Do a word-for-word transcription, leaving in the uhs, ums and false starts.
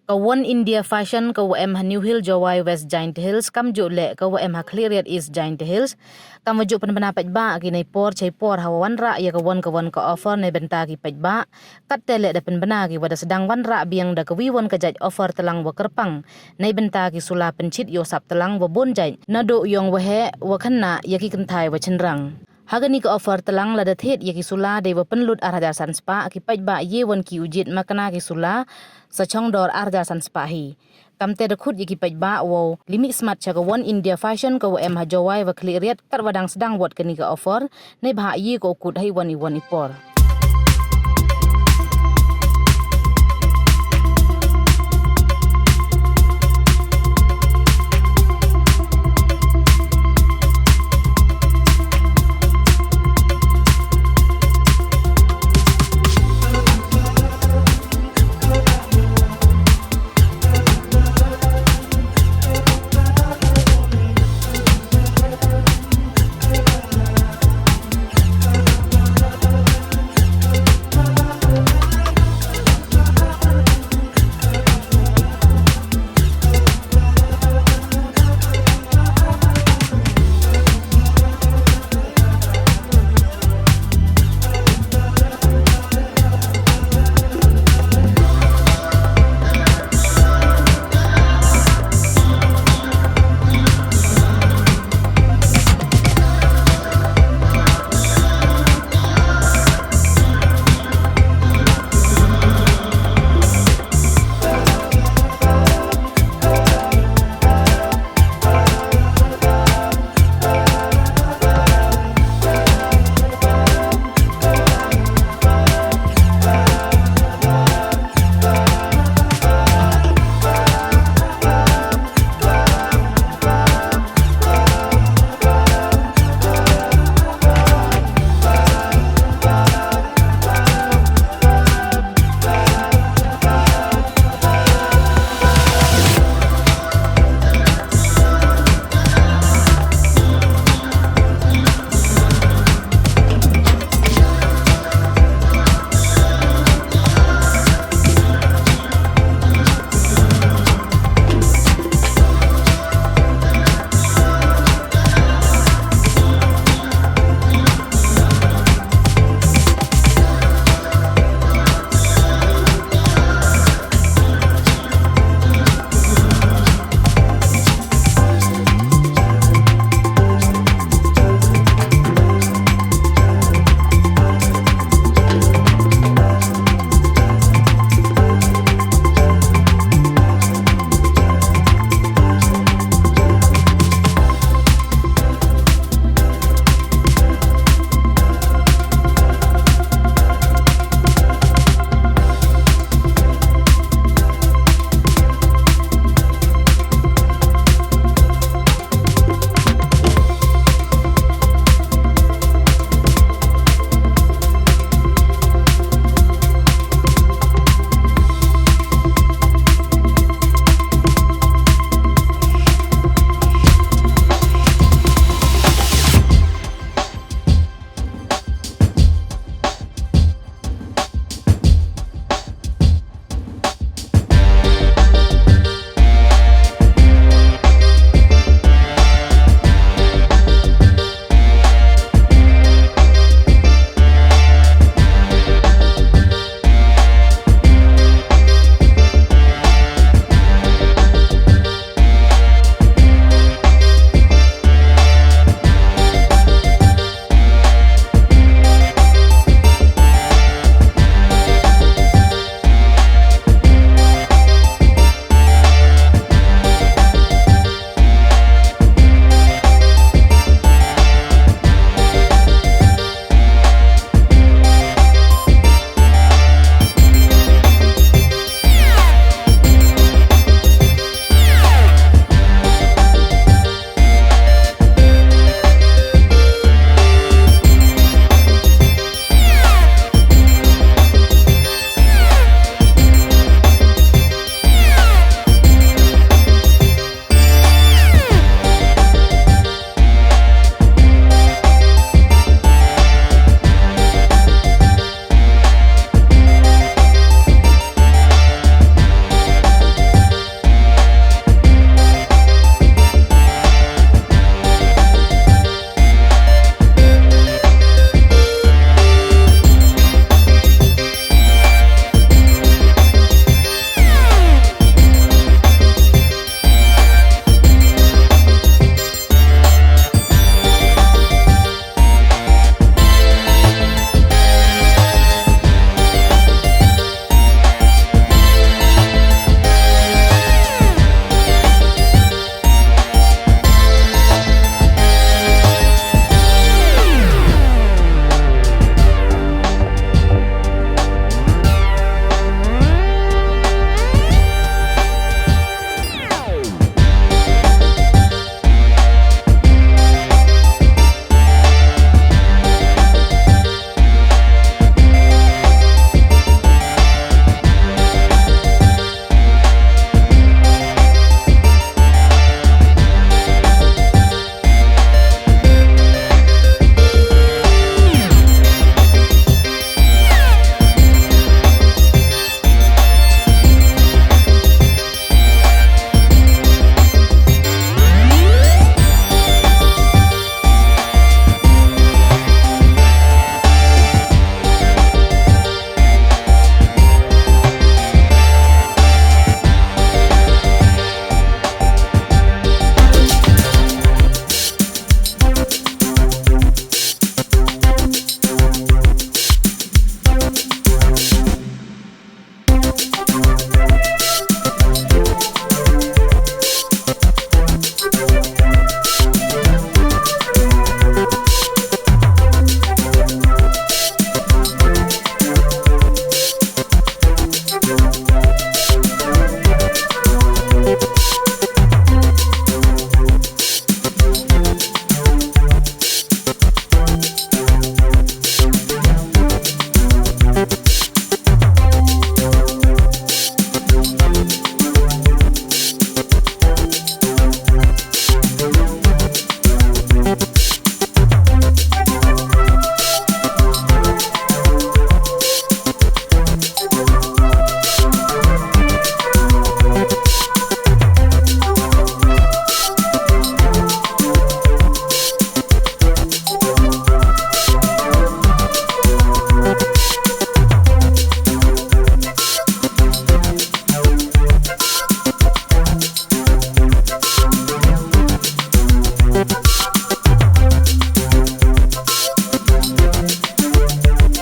Ka One India Fashion ka wa em ha New Hill Jowai West Jaintia Hills, kamjooh leh ka wa em ha Khliehriat East Jaintia Hills, kam wa jooh pynbna paidbah ki neipor chaipor ha wa wanrah ya ka won ka won ka offer neibynta ki paidbah. Katte leh da pynbna ki wa da sdang wanrah biang da ka wi won ka jait offer tlang wa kyrpang neibynta ki sula pynchit yow sap tlang wa boon jait, nadooh yong waheh wa khynnah ya ki kynthai wa chynrang. Ha kani ka offer tlang, lada thied ya ki sula dei wa pynlut ar hajar san spah, ki paidbah ye won ki u jied makna ki sula sa chongdor ar hajar san spah hi. Kamte da khut ya ki paidbah wow li mih smat cha ka One India Fashion ka wa em ha Jowai wa Khliehriat, kat wa dang sdang wot kani ka offer, neibhah ye ko u kut ha i won i won i por.